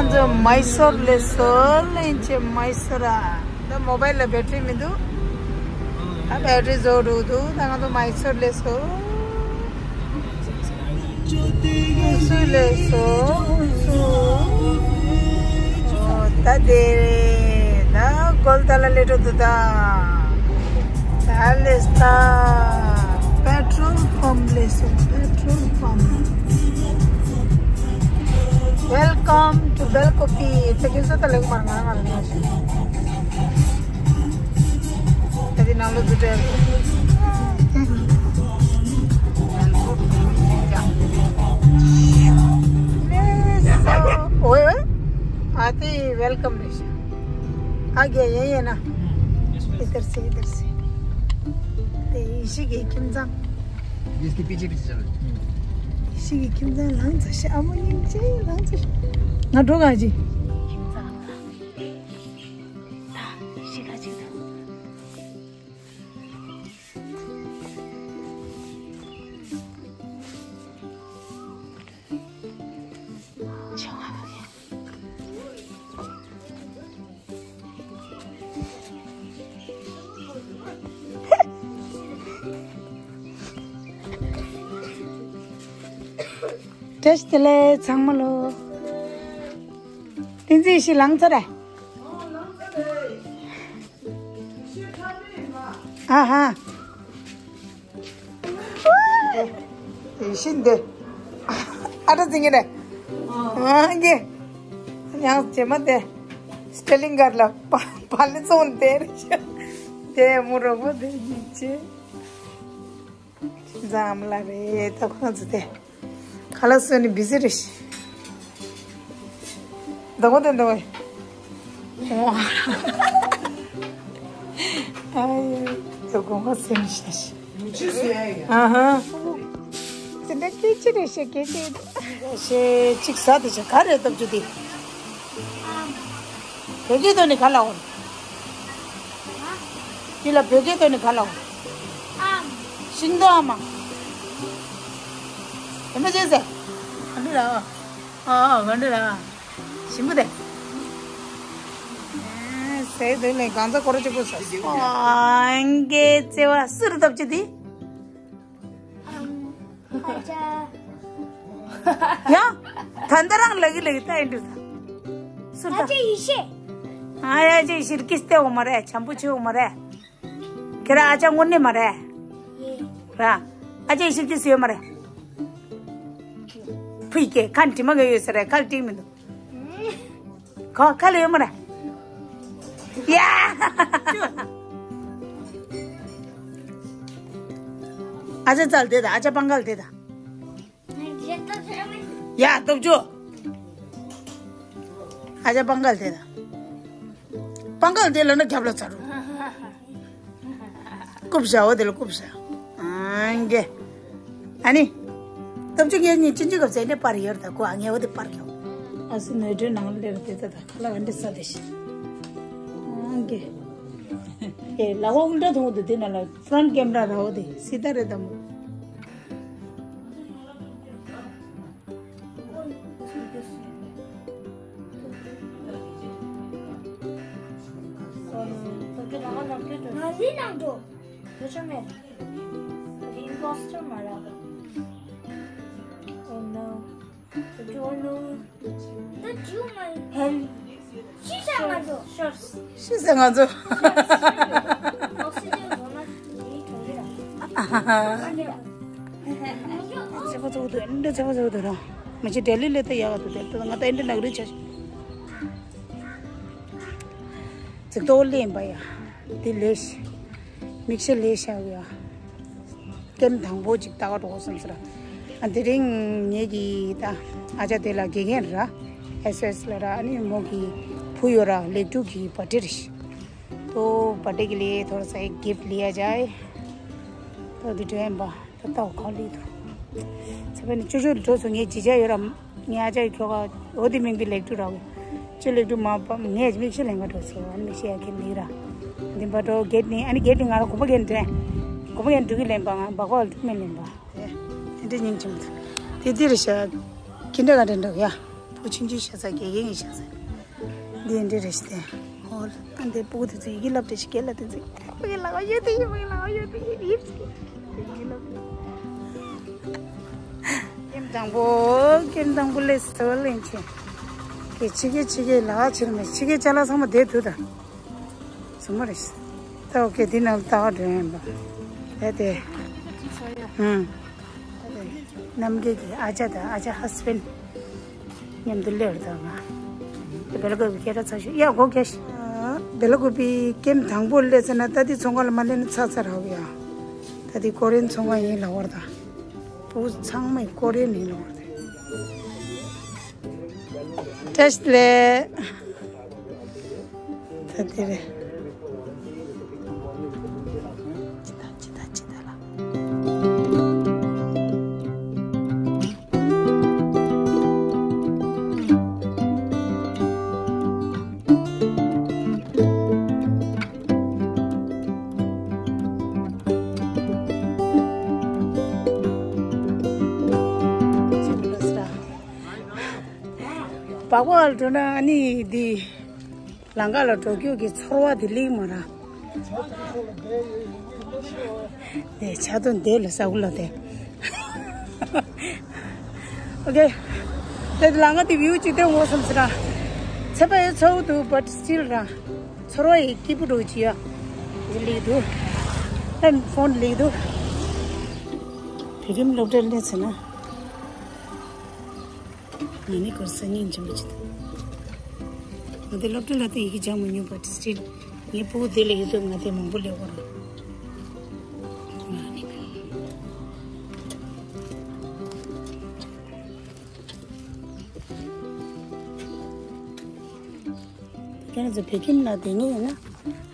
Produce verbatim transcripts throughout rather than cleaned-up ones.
ང་ཚོ་མའི་སོར་སླེབས་སོང་། ལེན་ཆེ་མའི་སོར་ར། ད་མོ་བའིལ་ལ་བེ་ཊི་རི་མི་འདུག་ད་བེ་ཊི་རི་རྫོགས་འགྲོ་འདུག་ད་ང་ཚོ་མའི་སོར་སླེབས་སོང་། ཨུ་སུ་སླེབས་སོང་། ཨུ་སུ། ཨོ་ད་དེ་ད་གོལ་ད་ལ་སླེབས་འགྲོ་འདུག་ད། ད་སླེབས་ད། པེ་ཊོལ་པམ་སླེབས་སོང་། པེ་ཊོལ་པམ། Welcome to Belkopi. ད་ཁྱོད་ཚོ་ད་ལེགས་མར་ང་ང་ལ་ཉོ་ཤིག་ད་དེ་ནང་ལོ་འཛུལ་འདྲ། ཨོའི་ཨོའི། ཨ་དེ་ཝེལ་ཀམ་རེད་ཤག་ཨ་རྒྱ་ཡན་ཡན་ན། इधर से इधर से. དེ་ཡེ་ཤེས་ཀྱི་ཁྱིམ་ཚང་། इसके पीछे पीछे चलो. ཡེ་ཤེས་ཀྱི་ཁྱིམ་ཚང་ལང་ཚ་ཤག་ཨ་མ་སྙིང་རྗེ་ལང་ཚ་ཤག་ང་འགྲོ་ག་ཅི། ཁྱིམ་ཚང་ལ། ད་ཤི་ཁ་ཅིག་ད། བཀྲ་ཤིས་བདེ་ལེགས་ཚང་མ་ལོ། བསྟན་འཛིན་ཤི་ལང་ཚར་རེད། ཨ་ཧ། དེ་བཞིན་དེ། ཨ་ཏྲ་འཛིན་གྱི་རེད། ཨ་ཀེ། ཡང་རྗེས་མ་དེ། སི་ཏྲ་ལིང་གར་ལ་པ་པ་ལི་ཚོང་དེ་རེད། དེ་མོ་རོ་པོ་དེ་ཡིན་ཆེ། འཛམ་ལ་རེད་ད་ཁོང་ཚོ་དེ། ཁ་ལག་བཟོས་ནས་བི་ཟི་རེད་ཤི། ཟླ་བ་དེ་ཟླ་བ། ཨ་ཡ། དེ་དགོང་ཁ་སེམས་ཤ་ཤི། ཨ་ཧ། དེ་འདྲ་སྐད་ཆ་རེད་ཤི་སྐད་ཆ། ཤི་གཅིག་ཟ་དེ་ཆ་ག་རེ་སྟབས་བཅུ་དེ། བོད་སྐད་ཐོག་ནས་ག་ལ་འོང་། འདི་ལ་བོད་སྐད་ཐོག་ནས་ག་ལ་འོང་། ཤིང་ཏོག་ཨ་མ། དེ་མ་བྱས་ཟེར། ག་འདྲ་ར། ཨ་ཨ་ག་འདྲ་ར། ཞིམ་པོ་དེ། ཟས་དེ་ལས་གང་ཚ་སྐོར་གཅིག་པོ་ཟ། ཨང་ཀེ་བརྩེ་བ་སུ་རུ་སྟབས་བཅུ་དེ། ཨ་ཅག་ཡ། ད་ལྟ་རང་ལག་གི་ལག་གི་ལྟ་ཡིན་འདུག་ད། སུ་ད། ཨ་ཅེ་ཡེ་ཤེས། ཨ་ཡ་ཅེ་ཡེ་ཤེས་ཀིས་ཏེ་འོ་མ་རེད་བྱམས་པོ་ཆེ་འོ་མ་རེད། ཁྱེད་རང་ཨ་ཅག་དངོས་གནས་མ་རེད། ཡེ། ར། ཨ་ཅེ་ཡེ་ཤེས་ཀིས་ཡོད་མ་རེད། ཕུ་ཡི་ཀེ་ཁ་དྲི་མ་ག་ཡོད་ས་རེད་ཁ་ལ་ཏིག་མི་འདུག་ཁ་ཁ་ལ་ཡོད་མ་རེད། ཡ། ཨ་ཅག་རྩལ་དེ་ད་ཨ་ཅག་པང་གལ་དེ་ད། ཡ་སྟོབས་ཆུ། ཨ་ཅག་པང་གལ་དེ་ད། པང་གལ་དེ་ལ་ན་རྒྱབ་ལ་ཚར་རུ། རྐུབ་བཞག་འོ་དེ་ལ་རྐུབ་བཞག་ཨང་ཀེ། ཨ་ནི། སྟོབས་ཆུ་ངས་ཉིན་ཅི་ཅི་གབ་ཟས་ནས་པར་ཡོད་ད་ཁོ་ཨ་ངས་འོ་དེ་པར་ཡོད། ཨ་སི་ནོད་དྲོད་ནང་ལ་སླེབས་དེ་ད་ད་ཁ་ལག་འདི་ཟ་དེ་ཤི། ཨང་ཀེ། ཨེ་ལ་འོག་འདྲ་ཐོང་དུ་དེ་ན་ལ་ཕྲོན་ཊི་ཀེམ་ར་ར་འོ་དེ་སི་ད་རེད་ད་མོ། ང་འདི་ནང་འགྲོ། ཐུ་ཆོ་མེད། ཨིམ་པོ་སི་ཊར་མ་རག Oh no. ད་འགྲོ་མ་ཧན། ཤི་ས་ང་ཚོ། ཤོར། ཤི་ས་ང་ཚོ། ཨོག་སི་ཇན་བཟོ་ན་འདིའི་གྲོང་ཁྱེར་ར། ཚེ་པ་ཚོ་དུ་འདི་ཚེ་པ་ཚོ་དུ་ར། མི་ཅི་ལྡི་ལི་ལི་ཏི་ཡག་ག་དུ་དེ་ང་ད་འདི་ནག་རི་ཆ། ཚིག་ཏོ་ལེན་པ་ཡ། འདི་ལས་ཤི། མིག་ཤེལ་ལས་ཤག་ཡ། ཀེམ་དང་པོ་ཅིག་ལྟ་ག་འགྲོ་བསམ་ཟེར། ཨ་དེ་རིང་ངེད་ཀྱི་ད་ཨ་ཅག་དེ་ལ་དགེ་རྒན་ར། ཨེས་ཨེས་ལ་ར་ཨ་ནི་མོ་གི་བུ་ཡོད་ར་ལེགས་གྲུབ་ཀྱི་བར་ཐི་ཌེ་རེད། तो बर्थडे के लिए थोड़ा सा एक गिफ्ट लिया जाए। तो दीदी बहन बा तो तो खा ली तो सब ने चुचु तो सुनिए जीजा योरा ཉ་ཅག་ཁྱོ་ག་འོ་དེ་མིང་དེ་ལེགས་གྲུབ་ར། ཅི་ལེགས་གྲུབ་མ་པ་ངས་མིག་ཤེལ་ལེན་ག་འགྲོ་ཟེར་བ་མིག་ཤེལ་ཡ་ཁྱེར་ལི་ར། འདི་པ་འགྲོ་གེད་ནི་ཨ་ནི་གེད་ནི་ང་ར་གོམ་པ་གེད་དྲན། གོམ་པ་གེད་འགྲོ་གི་ལེན་པ་ང་བ་གོ་ཨལ་ཏུ་མེ་ལེན་པ། དེ་འདྲ་སྙིང་རྗེ་མོ་དེ་དེ་རེད་ཤག་ཁྱི་འདྲ་ག་འདྲ་འགྲོ་ཡ། ཆུང་ཆུང་ཤ་ཚ་དགེ་རྒན་གྱི་ཤ་ཚ། འདི་འདྲ་རེད་ཤི་དེ། ཧོ། ཨ་འདི་སྤུ་གུ་དེ་ཚོ་ཡི་གེ་བསླབ་བྱ་ཞིག་སྐད་ལ་དེ་ཚོ། ཕ་གི་ལག་པ་ཡོད་དེ་ཡིན། ཕ་གི་ལག་པ་ཡོད་དེ་ཡིན། ཡིབ་ཡི་གེ་བསླབ། ཀེམ་དང་པོ། ཀེམ་དང་པོ་ལས་སོ་ལེན་ཆེ། གི་ཕྱི་གི་ཕྱི་གི་ལག་ཕྱིར་མེད། ཕྱི་གི་ཅ་ལག་ཚང་མ་བསྡད་འདུག་ད། ཚང་མ་རེད། ད་ཨོ་ཀེ་འདི་ནང་ལ་ལྟ་བ་འགྲོ་ཡིན་པ། ད་དེ། ཧུམ། རྣམ་རྒྱལ་གྱི་ཨ་ཅག་དང་ཨ་ཅག་ཧ་སི་བེན་མཉམ་དུ་སླེབས་རེད་ད་ང་། དེ་བེ་ལ་ཀོ་པི་སྐད་གྲགས་ཚ་ཤོས་ཡ་སྒོ་རྒྱག་ཤི། བེ་ལ་ཀོ་པི་ཀེམ་དང་པོ་སླེབས་ཚར་ན་ད་དེ་ཚོང་ཁང་ལ་མ་སླེབས་ན་ཚ་ཚ་རག་གི་ཡ། ད་དེ་ཀོ་རེན་ཚོང་ཁང་ཡིན་ལབ་པ་རེད་ད། བུ་ཚང་མས་ཀོ་རེན་ཡིན་ལབ་པ་རེད། བཀྲ་ཤིས་བདེ་ལེགས། ད་དེ་རེད། ཅི་ད་ཅི་ད་ཅི་ད་ལ། སྦག་སྦག་ལ་འགྲོ་ན་ཨ་ནི་འདི། ལམ་ཁ་ལ་འགྲོ་རྒྱུ་གི་ཚོར་བ་དེ་ལེགས་མ་ར། དེ་ཆ་དོན་དེ་ལ་ས་གུ་ལ་དེ། ཨོ་ཀེ། དེ་ལམ་ཁ་དེ་བིའུ་ཅིག་སྟོན་འོ་བསམ་སི་ར། ཚད་པ་ཡོད་ཚ་བོ་འདུག་but still ར། ཚོར་བ་ཡི་སྐྱིད་པོ་འགྲོ་གི་ཡ། དེ་ལེགས་འདུག་ཨེམ་ཕོན་ལེགས་འདུག་བོད་ཁྱིམ་སློབ་གྲྭར་སླེབས་ཚེ་ན། ང་ནི་ཁོར་སང་ཉིན་ཆེན་པོ་ཅིག་དང་། ང་དེ་སློབ་གྲྭ་ལ་དེ་ཡི་གེ་སྦྱང་མ་མྱོང་བ་དེ་སྤྱིར་ངའི་སྤུ་གུ་དེ་ལ་ཡོད་དུས་ང་དེ་མང་པོ་ལས་གོ་ར། ང་ནི། ཁྱེད་རང་ཚོ་བོད་ཁྱིམ་ལ་བསྡད་ངེས་ཡིན་ན་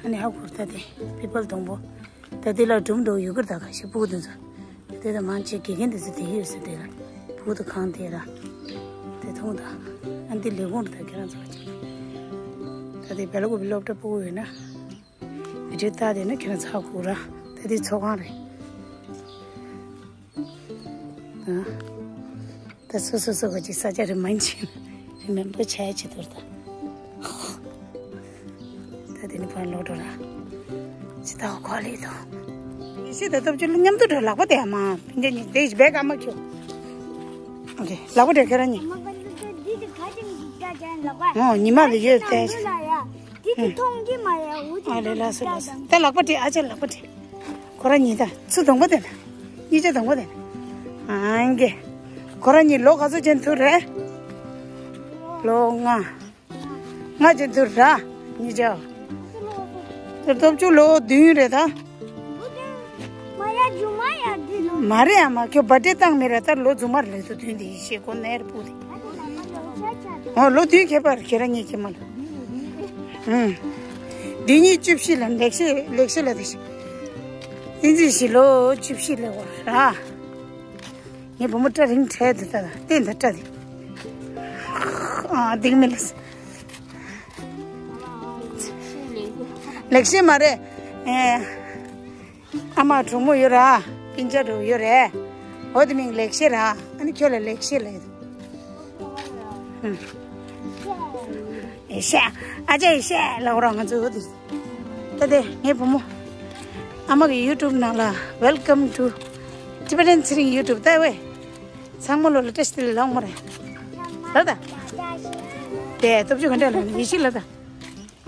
ཨ་ནི་ཧ་གོ་ད་དེ་པི་པལ་སྡོང་པོ། ད་དེ་ལ་སྒྲུང་འདྲ་ཡོད་ཀྱི་རེད་ད། ཁ་ཤས་སྤུ་གུ་དེ་ཚོ། དེ་ད་མང་ཆེ་དགེ་རྒན་དེ་ཚོ་དེ་ཡོད་ཟེར་དེ་ལ། སྤུ་གུ་དེ་གང་དེ་ར། དེ་མཐོང་ད། ཨ་འདི་ལས་ཁུངས་རེད་ད་ཁྱེད་རང་ཚོ་ལ་ཅིག་ད་དེ་བེ་ལ་ཀོ་པི་སློབ་གྲྭ་སྤུ་གུ་ཡོད་ན། བི་ཌིའོ་ལྟ་དེ་ན་ཁྱེད་རང་ཚོ་ཧ་གོ་ར། ད་དེ་ཚོགས་ཁང་རེད། ད། ད་སོ་སོ་སོ་ག་ཅིག་ས་ཆ་རེ་མན་ཆེ་ན་མེམ་བར་ཆགས་ཡ་ཆེ་དོར་ད། ད་དེ་ནི་ཕར་ལོག་འགྲོ་ལ། ཅི་ད་གོ་ལི་དོ། ཡེ་ཤེས་དང་སྟོབས་བཅུ་ལ་མཉམ་དུ་འགྲོ་ལག་པ་དེ་ཨ་མ་ཕིན་ཅ་ཉི་དེ་བེག་ཨ་མ་ཁྱོ། ཨོ་ཀེ་ལག་པ་དེ་ཁྱེད་རང་ཉི། ཨོ་ཉི་མ་ལ་ཡོད་དེ། དེ་དེ་མཐོང་གི་མ་རེད། འུ་ཅག་ཨ་ལེ་ལགས་སོ་ལགས་སོ། ད་ལག་པ་དེ་ཨ་ཅག་ལག་པ་དེ། ཁོ་རང་གཉིས་ད་ཚུར་གདོང་པ་དེ་ན། གཉིས་ཆ་གདོང་པ་དེ་ན། ཨང་གེ། ཁོ་རང་གཉིས་ལོ་ག་ཚོད་ཅན་ཐུག་རེད། ལོ་ལྔ། ལྔ་ཅན་ཐུག་ར། གཉིས་ཆ། དེ་སྟོབས་བཅུ་ལོ་བདུན་རེད་ད། མ་རེད་ཨ་མ་ཁྱོད་བར་ཐི་ཌེ་བཏང་མེད་ར། ད་ལོ་རྫུན་མ་རེད། ལོ་བདུན་དེ་ཡི་ཤེས་གོ་ནེར་པུ་དེ། ཨོ་ལོ་བདུན་ཁྱད་པར་ཁྱེད་རང་གཉིས་ཁྱེད་མ་ལ། ཨུམ། འདི་གཉིས་བཅུ་བཞི་ལ་ལེགས་བཤད་ལེགས་བཤད་ལ་དེ་ཤི། བསྟན་འཛིན་ཞིག་ལོ་བཅུ་བཞི་ལ་འོ་ར། ངའི་བུ་མོ་སྐྲ་རིང་བྲལ་དེ་ལྟ་ལྟ་བསྟན་ད་སྐྲ་དེ། ཨ་སྡིག་མི་ལས། ལེགས་བཤད་མ་རེད། ཨེ། ཨ་མ་གྲོགས་མོ་ཡོད་ར། སྤུན་ཆ་འགྲོ་ཡོད་རེད། འོ་དེ་མིང་ལེགས་བཤད་ར། ཨ་ནི་ཁྱོད་ལ་ལེགས་བཤད་ལ་ཡོད། ཨེ་ཤ། ཨ་ཅེ་ཨེ་ཤ་ལ་འོ་ར་ང་ཚོ་འོ་དེ། ད་དེ་ངའི་བུ་མོ། ཨ་མ་གི་ཡུ་ཊུབ་ནང་ལ་Welcome to Tibetan Tsering YouTube ལྟ་བས། ཚང་མ་ལོ་ལ་བཀྲ་ཤིས་བདེ་ལེགས་ལོང་མོ་རེད། ལ་ད། དེ་སྟོབས་བཅུ་ག་འདྲ་ལ་ཡེ་ཤེས་ལ་ད།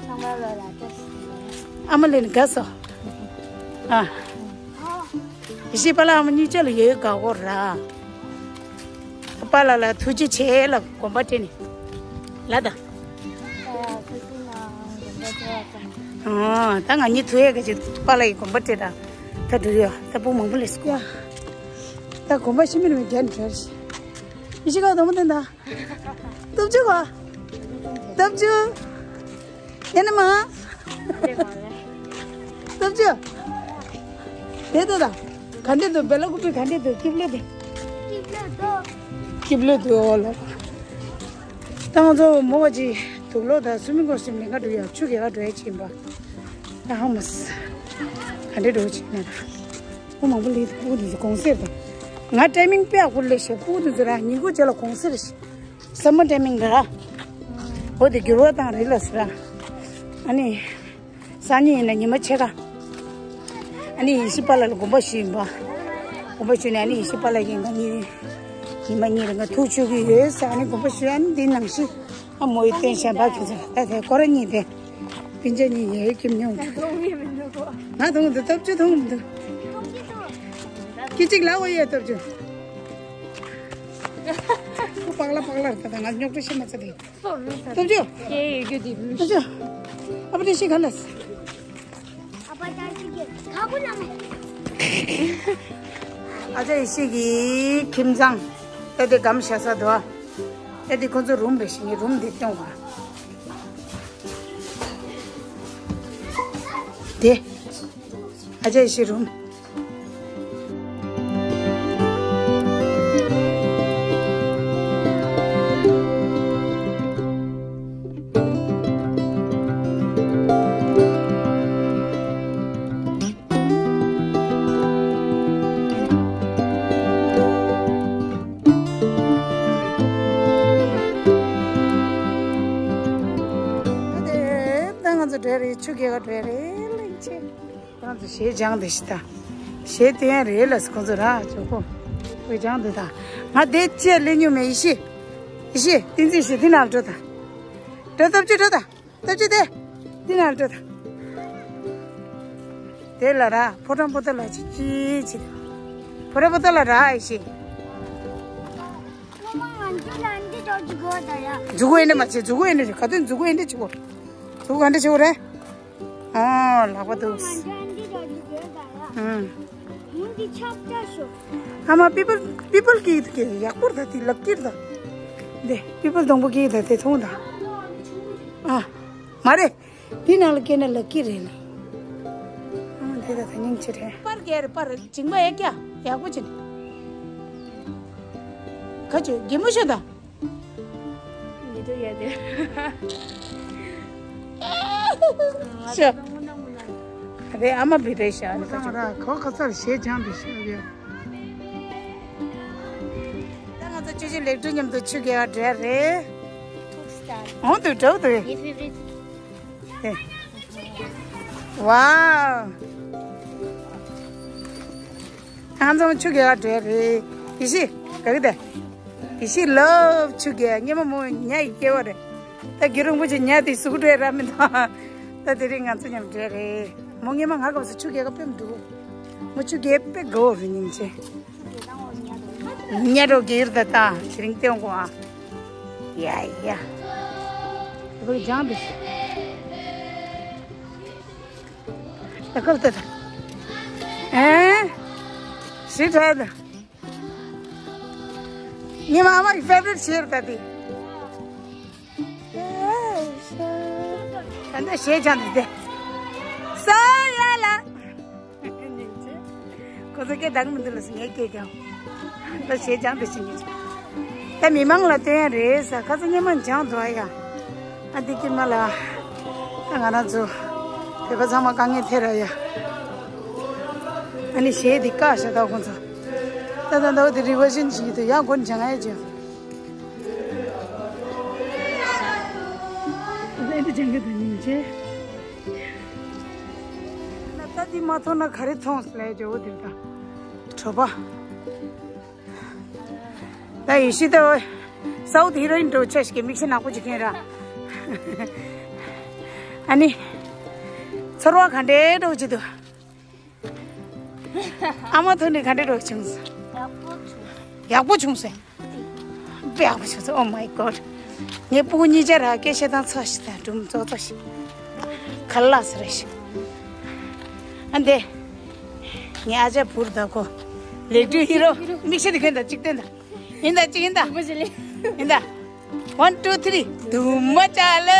ཚང་མ་ལོ་ལ་བཀྲ་ཤིས་བདེ་ལེགས། ཨ་མ་ལེན་དགའ་སོ། ཨ། ཡེ་ཤེས་པ་ལ་ཨ་མ་གཉིས་ཆ་ལ་ཡོད་དགའ་གོ་ར། པཱ་ལགས་ལ་ཐུགས་རྗེ་ཆེ་ལབ་དགོན་པ་སྤྲད་ནས། ལ་ད། ཨོ། ད་ང་གཉིས་ཐུག་ཡས་ག་ཅིག་པཱ་ལགས་ཀྱི་དགོན་པ་སྤྲད་ད། ད་འགྲོ་ཡོད། ད་སྤུ་མང་པོ་ལས་སྐུ་ཨ། ད་དགོན་པ་ཤི་མི་རུ་མི་རྒྱན་བྲལ་ཤི། ཡེ་ཤེས་ཀ་དང་པོ་དེ་ད། སྟོབས་བཅུ་ག་སྟོབས་བཅུ། ཡེ་ནི་མ། སྟོབས་བཅུ། དེ་ད་ད། ག་འདྲ་འདུག་བེ་ལ་ཀུ་པི་ག་འདྲ་འདུག་སྐྱིབས་ལོ་དེ། སྐྱིབས་ལོ་འདུག་སྐྱིབས་ལོ་འདུག་ཨོ་ལ། ད་ང་ཚོ་མོ་བ་ཅིག་དུག་ལོག་དང་སུ་མི་གོ་སིམ་ལིང་ག་འགྲོ་ཡ་ཆུ་གེ་ག་འགྲོ་ཡ་ཅིག་ཡིན་པ། ད་ཧ་མ་སི། ག་འདྲ་འགྲོ་ཅིག་ན་ད། སྤུ་མང་པོ་ལི་སྤུ་དེ་ཚོ་གོང་སེར་དང་། ང་ཊའི་མིང་དཔེ་ཡག་པོ་ལས་ཤེས་སྤུ་དེ་ཚོ་ར་ཉིན་གུང་རྗེས་ལ་གོང་སེར་ཤི། སམ་མར་ཊའི་མིང་ར། འོ་དེ་འགྱུར་བ་བཏང་རེད་ལ་ཟེར། ཨ་ནི། སང་ཉིན་ཡིན་ན་ཉི་མ་ཕྱེད་ཀ་ཨ་ནི་ཡེ་ཤེས་པཱ་ལགས་ལ་དགོངས་པ་ཞུས་ཡིན་པ། དགོངས་པ་ཞུས་ནས་ཨ་ནི་ཡེ་ཤེས་པཱ་ལགས་ཀྱིས་ང་གཉིས། ཉི་མ་གཉིས་རིང་ང་ཐུག་ཆོག་གི་ཡོད་ཟེར། ཨ་ནི་དགོངས་པ་ཞུས། ཨ་ནི་འདི་ནང་བཞིན། ཨ་མོ་ཡི་སྟོན་གཞན་པ་ཁྱེད་ཚོ་ད་དེ་ཁོ་ར་གཉིས་དེ། སྤུན་ཆ་གཉིས་ཡོད་ཁྱིམ་ཉུང་། ང་མཐོང་འདུག་སྟོབས་ཆུ་མཐོང་འདུག་སྐད་ཅིག་ལ་འོ་ཡ་སྟོབས་ཆུ། ཁོ་པག་ལ་པག་ལ་རེད། ད་ང་རྙོག་དྲ་ཤི་མ་ཚ་དེ། སྟོབས་ཆུ། སྟོབས་ཆུ། ཨ་པ་དེ་ཤི་ག་ལ། ཨ་ཅག་ཡེ་ཤེས་ཀྱི་ཁྱིམ་ཚང་། ཨེ་དེ་སྒམ་བཞག་ས་འདུག་ཨེ་དེ་ཁོ་ཚོ་རུམ་རེད་ཤག་ངས་རུམ་འདི་སྟོན་བ། དེ། ཨ་ཅག་ཡེ་ཤེས་རུམ། ད་ང་ཚོ་བྲོས་རེད། ཆུ་རྐྱལ་ག་བྲོས་རེད། གླིང་ཆེན། ཁོང་ཚོ་གཞས་སྦྱངས་བསྡད་ཤག་ད། གཞས་བཏོན་རེད་ལ་ཁོང་ཚོ་ར་ཇོ་ཁོ། བོད་སྦྱངས་བསྡད་ད། ང་དེ་ཅི་ལས་མྱོང་མེད། ཡེ་ཤེས། ཡེ་ཤེས་བསྟན་འཛིན་ཤེས་དེ་ནང་འགྲོ་ད། འགྲོ་སྟོབས་ཆུ་འགྲོ་ད། སྟོབས་ཆུ་དེ། དེ་ནང་འགྲོ་ད། དེ་ལ་ར་ཕོ་བྲང་པོ་ཏ་ལ་ཅི་ཅི་ཅི། ཕོ་བྲང་པོ་ཏ་ལ་ར་ཡེ་ཤེས། འཛུགས་སྐྲུན་ཡིན་ནི་མ་བྱེད། འཛུགས་སྐྲུན་ཡིན་ནི་རེད། ག་དུས་འཛུགས་སྐྲུན་ཡིན་ནི་བྱེད་གོ། འཛུགས་ག་འདྲ་བྱེད་གོ་རེད། ཨོ་ལག་པ་འདུག་ཨང་། ཨ་མ་པི་པལ་པི་པལ་གྱི་ཡག་པོ་རེད་ད། དེ་ལག་ཁྱེར་ད། དེ་པི་པལ་སྡོང་པོ་གྱི་ད་དེ་མཐོང་ད། ཨ་མ་རེད། དེ་ནང་ལ་སྐྱེས་ན་ལག་ཁྱེར་རེད་ལ། ཨ་མ་དེ་ད་ད་སྙིང་རྗེ་རེད། པར་གྱི་རེད། པར་ཇིང་པ་ཡག་ཀྱ་ཡག་པོ་བྱེད། ཁ་ཆུ་གད་མོ་ཤོར་ད། ཉི་དུ་ཡ་དེ། ཤ། རེད། ཨ་མ་བི་རེད་ཤག་ཨ་ནི་ཁ་ཆུ། ར་ཁོ་ཁ་ཚར་ཞེས་སྦྱངས་པའི་ཤ་རེད། ད་ང་ཚོ་ཆུ་ཆུ་ལེགས་གྲུབ་མཉམ་དུ་ཆུ་རྐྱལ་བ་བྲོས་རེད། འོང་དུ་འགྲོ་དུ། ཨེ། ཝའོ། ང་ཚོ་ཆུ་རྐྱལ་བ་བྲོས་རེད། ཡེ་ཤེས་ག་གི་དེ། ཡེ་ཤེས་ལབ་ཆུ་རྐྱལ། སྔོན་མ་མོ་ཉ་ཡི་སྐྱེ་བ་རེད། ད་དགེ་རུ་རིན་པོ་ཆེ་ཉ་དེ་གཟུགས་བྲོས་ར་མི་འདུག་ད་དེ་རིང་ང་ཚོ་མཉམ་བྲོས་རེད། མོ་སྔོན་མ་ང་སྐབས་སུ་ཆུ་རྐྱལ་ག་དཔེ་མི་འདུག་མོ་ཆུ་རྐྱལ་དཔེ་དགའ་བོ་རེད་སྙིང་རྗེ། ཉ་རོ་གེར་ད་ད་དེ་རིང་སྟོན་གོ་ཨ། ཡ་ཡ། དེ་ཚོ་སྦྱངས་འདུག་ད་ཁོ་ལྟ་ད། ཨེ། ཞེ་དྲག་ད། ངའི་མ་མ་ཡི་ཕེ་ཝ་རི་ཊི་ཞེ་རེད་ད་དེ། ད་འདི་ཞེ་ཅང་འདི་དེ། ས་ཡ་ལ། ཁོ་ཚོ་སྐད་གདངས་མི་འདུག་ལ་སི་ངས་སྐད་ཀྱང་། ད་ཞེ་ཅང་འདི་ཞེ་ངེས་ཅི། ད་མི་མང་ལ་སྟོན་ཡ་རེད་ས། ཁ་ཚ་སྙེ་མ་འཇང་འདུག་ཨ་ཡ། ཨ་འདི་ཀྱི་མ་ལ། ད་ང་རང་ཚོ། བོད་པ་ཚང་མ་དཀའ་ངལ་ཐེབས་ར་ཡ། ཨ་ནི་གཞས་འདི་བཀག་བཞག་ད་ཁོང་ཚོ། ད་ད་ད་འོ་དེ་རི་ཝར་ཤན་བྱེད་ཀྱི་འདུག་ཡང་སྒོ་འཇང་ཨ་ཡ་ཅི། ཨ་འདི་འཇང་གི་འདུག་སྙིང་རྗེ། ད་ད་འདི་མ་མཐོང་ན་ག་རེ་མཐོང་ལས་ཇོ་བོ་འདིར་ད། གྲོད་པ། ད་ཡེ་ཤེས་ད་སའུཐ་ཧི་རོ་ཨིན་འདྲ་བོ་ཆགས་ཤིག་གི་མིག་ཤེལ་ནག་པོ་ཅིག་གྱོན་ར། ཨ་ནི། ཚོར་བ་ག་འདྲའི་འདྲ་བོ་ཅིག་འདུག་ཨ་མ་ཐུག་ནས་ག་འདྲའི་འདྲ་བོ་བྱུང་སོང་། ཡག་པོ་བྱུང་། ཡག་པོ་བྱུང་སོང་། དཔེ་ཡག་པོ་བྱུང་སོང་། Oh my God། ངའི་སྤུ་གུ་གཉིས་ཆ་ར་སྐད་བཤད་སྟངས་ཚ་ཞིག་དང་སྒྲུང་ཚོ་ཚ་ཞིག་ཁ་ལག་ཟེར་ཞིག་ཨ་འདི། ངའི་ཨ་ཅག་བུར་ད་ཁོ། ལེགས་གྲུབ་ཧི་རོ། མིག་ཤེལ་དེ་གྱོན་ད་གཅིག་སྟོན་ད། ཡིན་ད་གཅིག་ཡིན་ད། ཡིན་ད། One, two, three། དུ་མ་ཅ་ལེ།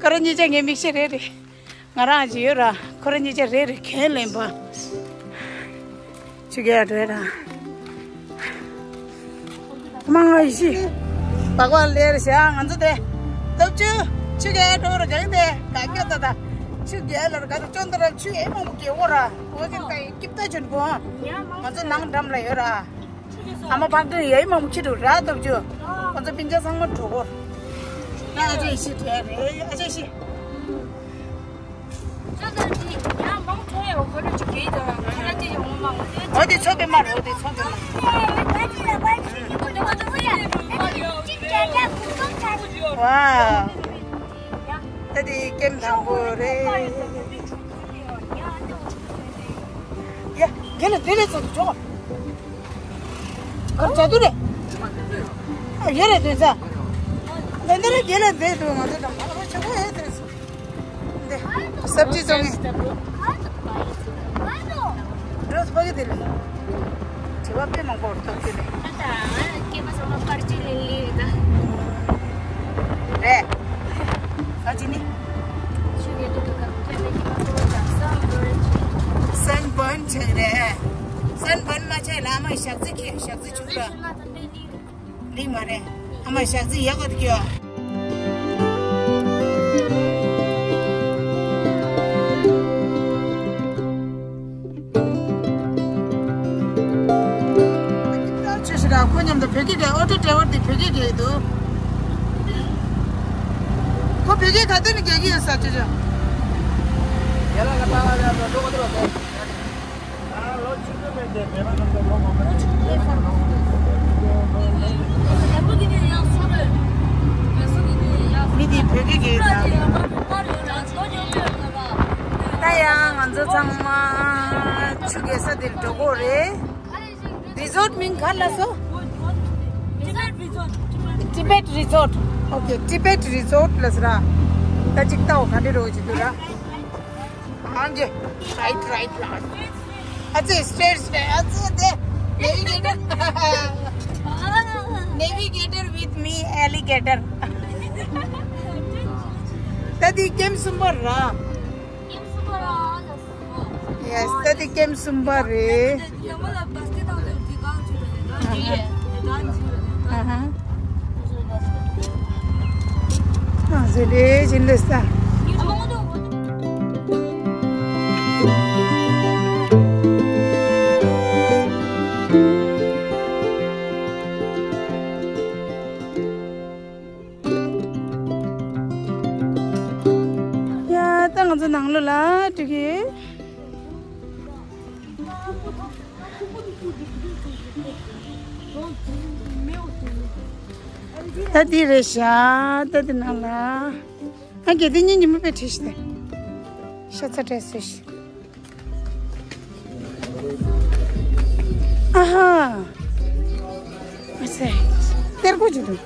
ཁོ་རང་གཉིས་ཆ་ངའི་མིག་ཤེལ་རེད་རེད། ང་རང་ཅི་ཡོད་ར། ཁོ་རང་གཉིས་ཆ་རེད་རེད་གྱོན་ལེན་པ། ཆུ་རྐྱལ་བྲོས་ར། མ་ང་ཡེ་ཤེས། སྦག་སྦག་ལེར་བཞག་ང་ཚོ་དེ། སྟོབས་ཆུ། ཆུ་རྐྱལ་བྲོས་ར་གང་དེ། ག་སྐྱོ་ད་ད། ཆུ་རྐྱལ་ལ་ར་ག་ཚོད་ཅོན་ད་ར་ཆུ་ཨེ་མང་པོ་རྐྱལ་འོ་ར། འོ་དེ་ད་ཡི་སྐྱིབ་ད་ཅོན་གོ་ང་ཚོ་ནང་འགྲམ་ལ་ཡོད་ར། ཨ་མ་ཕང་ཀི་ཡ་ཡི་མ་མུ་ཁྱི་འདུག་ར་སྟོབས་བཅུ། ཁོ་ཚོ་སྤུན་ཀྱག་ཚང་མ་གྲོགས་པོ། ད་ཨ་ཅེ་ཤི་དྲན་རེད་ཨ་ཅེ་ཤི། འོ་དེ་ཚོ་པའི་མ་རེད་འོ་དེ་ཚོ་པའི་མ། ཝའོ། ད་དེ་ཀེམ་དང་པོ་རེད། ཡ། རྒན་ལགས་དེ་ལས་ཚོ་དུ་ཆོག་གར་བྱ་དུ་རེད། ཨ་ཡོད་རེད་དོན་ས། ད་འདི་རེད་རྒན་ལགས་དེ་དུ་ང་ཚོ་དང་ང་ལ་ཆོག་གོ་ཡོད་དེ་རེད་སོ། འདི་སབ་ཅི་བཙོང་ངེ། འགྲོ་སྤོ་གི་དེ་རེད། དྲི་བ་དཔེ་མང་པོ་རུ་ཐོབ་ཀྱི་རེད། ད་ད་སྐྱེས་པ་ཚང་མ་པར་ཆས་ལེན་ལེ་རེད་ད། རེད། ཨ་ཅི་ནི། ཆུ་ཡོད་དུ་ག་ཁྱོད་ནི་ཁྱོད་ཚོ་ད་སན་བྷན་ཆགས་རེད། སན་བྷན་མ་ཆགས་ལ་མ་ཞག་རྩི་ཁྱེད་ཞག་རྩི་ཆུ་ད། ལི་མ་རེད། ཨ་མ་ཞག་རྩི་ཡག་ག་དུ་ཁྱོད། ཆུ་ཞིག་ར་ཁོ་མཉམ་དུ་བོད་སྐད་རྒྱག་ཨོ་ཏོ་ཌ་རའི་ཝར་དེ་བོད་སྐད་རྒྱག་གི་འདུག་ཁོ་བོད་སྐད་ག་དུས་ནས་རྒྱག་གི་ཡོད་ས་ཆུ་ཆུ། མི་དེ་བོད་སྐད་རྒྱག་གི་འདུག་ད་ཡང་ང་ཚོ་ཚང་མ་ཆུ་རྒྱག་ས་དེར་འགྲོ་གི་རེད། རི་ཛོཊ་མིང་ག་ལ་སོ། Tibet Resort. Okay, Tibet Resort ལ་ཟེར་ར། ད་ཅིག་ལྟའོ་ག་འདྲ་རོ་ཅིག་འདུག་ར། ཨང་ཀེ་རའིཊ་རའིཊ་ར། ཨ་ཙི་སི་ཊེ་ཊི་སི་ཊེ་ཊི་ཨ་ཙི་དེ་ནེ་བི་གེ་ཊར། Navigator with me, alligator. ད་དེ་ཀེམ་གསུམ་པ་ར། ཡེས། ད་དེ་ཀེམ་གསུམ་པ་རེད། ཨ་ཧ། ཨ་ཟེ་རེད་ཇིན་ལེ་ས། ཡ། ད་ང་ཚོ་ནང་ལོགས་ལ་འགྲོ་གི་ཡོད། ད་འདི་རེད་ཤག་ད་འདི་ནང་ལ། ཨ་གེ་འདི་གཉིས་ཉི་མ་དཔེ་བྲིས་ཤི་ཏེ། ཤ་ཚ་བྲེས་སོ་ཤི། ཨ་ཧ། ཨ་ཙི། གཏེར་སྒོ་ཅིག་འདུག་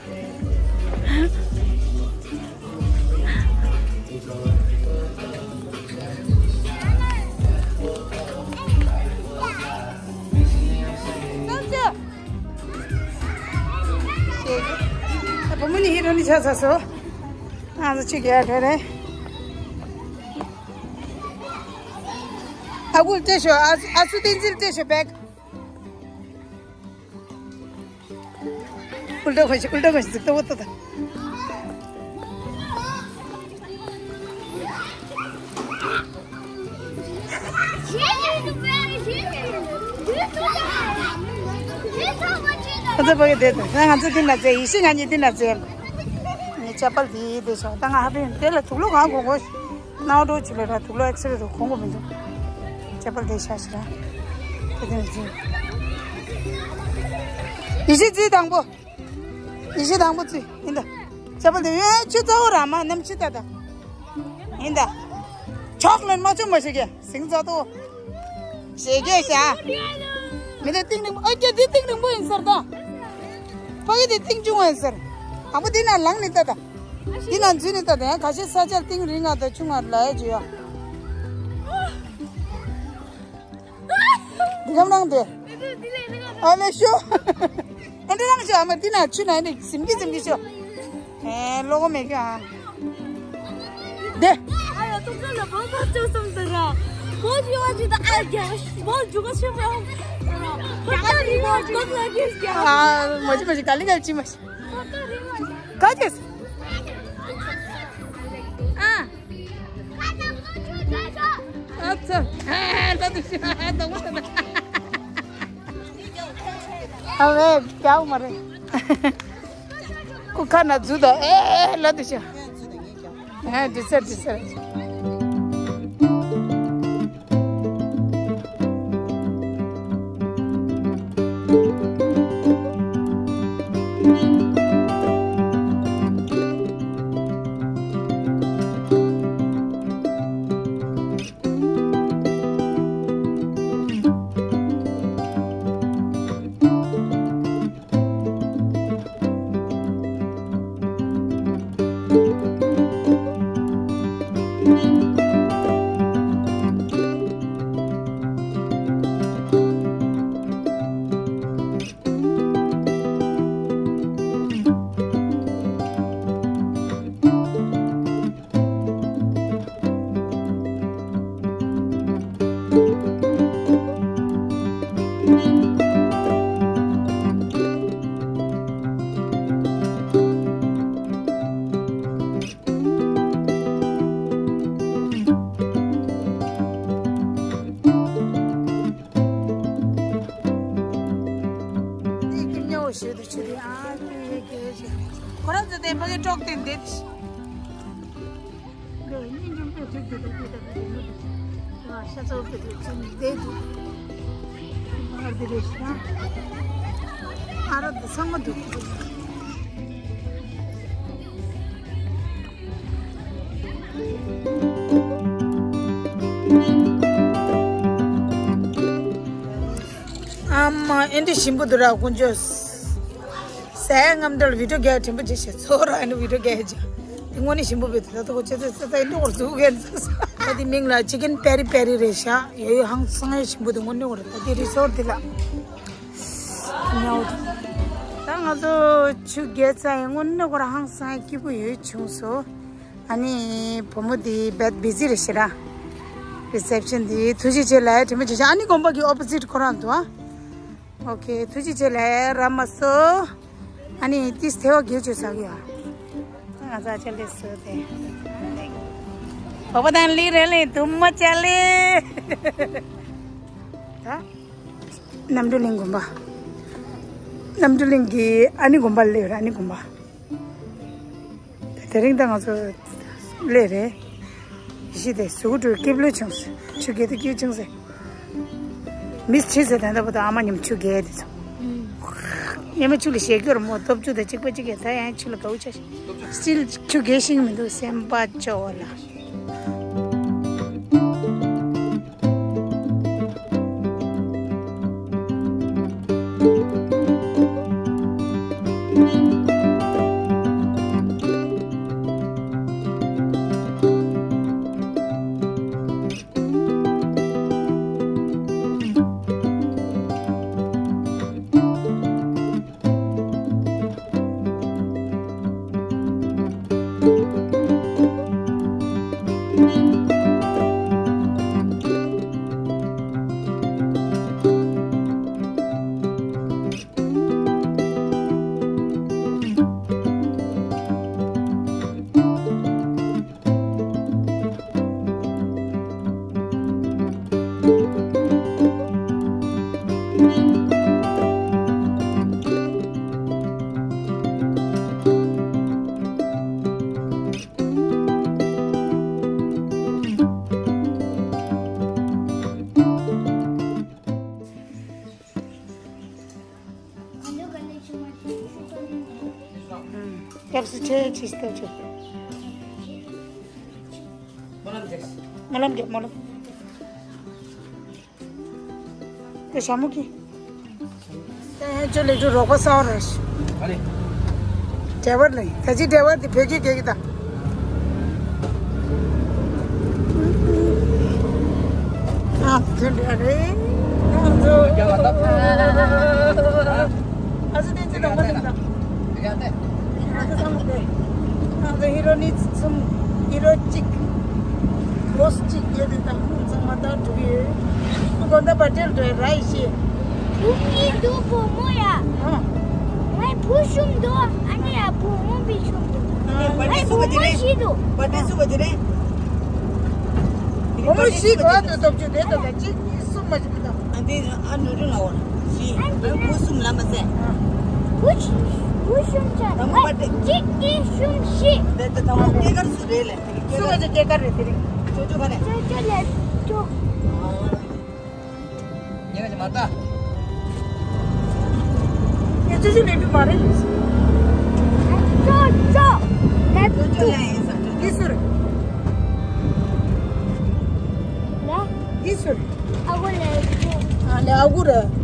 བུ་མོ་ནི་ཧི་རོ་ནི་ཆ་ཚ་སོ། ང་ཚོ་ཆུ་རྒྱག་འགྲོ་རེད། ཨ་ཁུ་ལྟོས་ཤོག་ཨ་ཨ་སུ་བསྟན་འཛིན་ལྟོས་ཤོག་བེག་ཨུལ་ཏོ་ཁོ་ཤི་ཨུལ་ཏོ་ཁོ་ཤི་ཟིག་ཏོ་བོ་ཏོ་ཏོ། ཁོ་ཚོ་བོད་སྐད་བསྡད་འདུག་ང་ཚོ་འདི་ན་བཙལ། ཡེ་ཤེས་ང་གཉིས་འདི་ན་བཙལ། ངས་ཅ་པལ་དེ་བསྡད་ཤག་ད་ང་ཧ་པེ་དེ་ལ་དུག་ལོག་གང་གོན་དགོས། སྣང་བ་འགྲོ་བྱེད་ལ་ར་དུག་ལོག་ཨེག་སི་རེ་རུ་གོན་དགོས་མི་འདུག་ཅ་པལ་དེ་ཤག་ཤི་ར། དེ་དེ་ནས་བཙལ། ཡེ་ཤེས་བཙལ་དང་པོ། ཡེ་ཤེས་དང་པོ་བཙལ་ཡིན་ད། ཅ་པལ་དེ་ཡོད་ཆུ་ཚ་བོ་ར་མ་ནམ་ཆུ་ད་ད། ཡིན་ད། ཆོག་ལེན་མ་བཅོ་མ་ཞིག་གི་ཟིང་ཚ་ཏོ། ཞེ་གེ་ཤ། མི་དེ་ཏིང་རིང་པོ་ཨ་ཀྱ་འདི་ཏིང་རིང་པོ་ཡིན་ཟེར་ད། ཕ་གི་དེ་ཏིང་ཆུང་བ་ཡིན་ཟེར། དང་པོ་འདི་ན་ལངས་ནི་ད་ད། འདི་ན་འཛུལ་ནི་ད་ད་ཡང་ཁ་ཤས་ས་ཆར་ཏིང་རིང་ང་ད་ཆུང་ང་ལ་ཡ་ཇུ་ཡ། འདི་གམ་རང་དེ། ཨ་ལེ་ཤོ། ཨ་འདི་རང་ཤོ་ཨ་མ་འདི་ན་ཆུ་ན་འདི་ཟིམ་གི་ཟིམ་གི་ཤོ། ཨེ་ལོ་གོ་མེད་ཀྱང་། དེ། ཨ་ཡ་ཏོག་ཙམ་ལ་བག་བག་ཅོག་སོང་ཟེར་ར། བོད་ཡོང་བ་ཅིག་ད་ཨ་རྒྱ་བོད་འཇུག་ག་ཆེན་པོ་ཡོང་། ད་ལྟ་རིང་བ་ཅིག་ལ་གིས་རྒྱ། ཨ་མ་ཅི་མ་ཅི་ག་ལི་ག་ཅི་མ་ཅི། ད་ལྟ་རིང་བ་ཅིག་ག་ཅི། ཨ། ཨ་ཙི། ཨ་ད་དུ་ཤི་ཨ་ད་མོ་ད་ད། ཨ་ཝེ་ཀྱའོ་མ་རེད། ཁུ་ཁ་ན་འཛུལ་དང་ཨེ་ལ་དུ་ཤ། ཨ་དུ་སར་དུ་སར། ཁོ་རང་ཚོ་དེ་ཕ་གི་ཀྲོག་སྟེ་འདེད། ཤ་ཚ་བོ་དེ་ཚོ་འདེད་འདུག་ཨ་དེ་རེད་ཤག་ཨ་ར་དེ་ཚང་མ་འདུག་ཨ་མ་ཨེ་འདྲ་ཞིམ་པོ་འདུག་ར་དཀོན་མཆོག་ཟས་རྔམ་འདྲ་ལ་བི་ཌིའོ་རྒྱག་དྲན་པོ་བྱེད་ཤེས་ཚོ་ར་ཨེ་འདྲ་བི་ཌིའོ་རྒྱག་ཅག་དེ་དངོས་གནས་ཞིམ་པོ་བི་ད་ལྟ་ཁོ་ཅེ་ཙེ་ཙེ་ཙེ་འདུག་ར་ཟུག་གན་ད་དེ་མིང་ལ་ཅི་ཀན་པེ་རི་པེ་རི་རེད་ཤག་ཡོད་ཡོད་ཧང་སང་ཡོད་ཞིམ་པོ་འདུག་དངོས་གནས་ཁོ་ར་ད་དེ་རི་སོར་དེ་ལ་ཉོ། ད་ང་ཚོ་ཆུ་རྒྱས་ཚར་ཡིན་དངོས་གནས་ཁོ་ར་ཧང་སང་ཡོད་སྐྱིད་པོ་ཡོད་བྱུང་སོ། ཨ་ནི་བུ་མོ་དེ་བད་བི་ཟི་རེད་ཤག་ར། རི་སེབ་ཤན་དེ་ཐུགས་རྗེ་ཆེ་ལ་དྲན་པོ་བྱེད་ཤག་ཨ་ནི་དགོན་པ་གི་ཨོ་པོ་སིཊ་ཁོ་རང་འདུག་ཨ། ཨོ་ཁེ་ཐུགས་རྗེ་ཆེ་ལ་ར་མ་སོ། ཨ་ནི་ཏིས་ཐེ་བ་དགེ་བཅོས་ས་གི་ཡ། ང་ཚ་ཆེ་ལེ་སོ་དེ། བ་བ་དང་ལི་རེ་ལེ་དུ་མ་ཆ་ལེ། ད། རྣམ་གྲོལ་གླིང་དགོན་པ། རྣམ་གྲོལ་གླིང་གི་ཨ་ནི་དགོན་པ་ལེ་ར་ཨ་ནི་དགོན་པ། དེ་རིང་ད་ང་ཚོ་སླེབས་རེད། གཞི་དེ་གཟུགས་སྒྲོལ་སྐྱིབས་ལོ་བྱུང་། ཆུ་རྒྱས་དེ་སྐྱིད་བྱུང་ཟེར། མིས་ཁྲིད་ཟེར་ད་ལྟ་བུ་དང་ཨ་མ་མཉམ་ཆུ་རྒྱས་དེ་ཚོ། ཉི་མ་ཆུ་ལ་ཞེད་སྐྱོ་ར་མོ་སྟོབས་ཆུ་དང་གཅིག་པ་གཅིག་གས་ད་ཡང་ཆུ་ལ་དགའ་བོ་ཆགས་ཤིང་། སིལ་ཆུ་རྒྱས་ཤིང་མི་འདུག་སེམས་པ་སྐྱོ་བ་ལ། སྐྱབས་སུ་ཆེ་ཆེ་སྟེ་ཆེ། སྨོན་ལམ་རྒྱབ། སྨོན་ལམ་རྒྱབ་སྨོན་ལམ། དེ་ཞྭ་མོ་གི། དེ་ཧན་ཅོ་ལེགས་གྲུབ་རོགས་པ་གསར་པ་རེད། ཨ་ལེ། ཌ་རའི་ཝར་ལེ། ད་ཅི་ཌ་རའི་ཝར་དེ་བོད་སྐད་རྒྱག་གི་ད། ཨ་དེ་འདྲ་རེད། ང་ཚོ། རྒྱ་བ་ད། ཨ་ཙི་དེ་ཅི་ལ་མ་འདུག་ད། ང་ཚོ་ཚང་མ་དེ། ང་ཚོ་ཧི་རོ་ནི་གསུམ། ཧི་རོ་གཅིག་རོ་སི་གཅིག་ཡོད་དེ་དང་ཚང་མ་དང་འགྲོ་གི་ཡོད། དགོན་བདག་བ་ཏྲེལ་འགྲོ་ར་ཡི་ཤེས། བུ་གཉིས་འདུག་བུ་མོ་ཡ། ཨ། ངའི་བུ་གསུམ་འདུག་ཨ་ནི་ཡ་བུ་མོ་བི་གསུམ་འདུག་ངའི་བུ་མོ་བཞི་འདུག་བ་ཏྲེལ་སུ་བ་ཏྲེལ། བུ་མོ་བཞི་ག་འདུག་སྟོབས་ཆུ་དེ་དང་གཅིག་གཉིས་གསུམ་མ་ཞིག་མི་འདུག་ཨ་འདི་ཨ་ནུ་རུ་ལ་འོ། ཨ་ནི་ཨ་ནི་ཕོ་གསུམ་ལ་མ་ཟད། ཕོ་ཕོ་གསུམ་ཆ། དང་པོ་པ་དེ། གཅིག་གཉིས། གསུམ། བཞི། དེ་དེ་དང་པོ་སྐྱེས་སྐར་སུ་རེད་ལས། དེ་རིང་སྐྱེས་སུ་སྐར་སྐྱེས་སྐར་རེད། དེ་རིང་ཅོ་ཅོ་ག་ནས། ཅོ་ཅོ་ལས་ཅོ། ཉེ་ག་ཅི་མ་ལྟ། ངས་ཅོ་ཅོ་ལས་དུ་མ་རེད། ཅོ་ཅོ་ལས་ཅོ་ཅོ་ལས་ཡིན་ས་ཅོ་ཅོ། འདི་སུ་རེད། ལ། འདི་སུ་རེད། ཨ་ཁུ་ལས་ཅོ། ཨ་ལས་ཨ་ཁུ་རེད།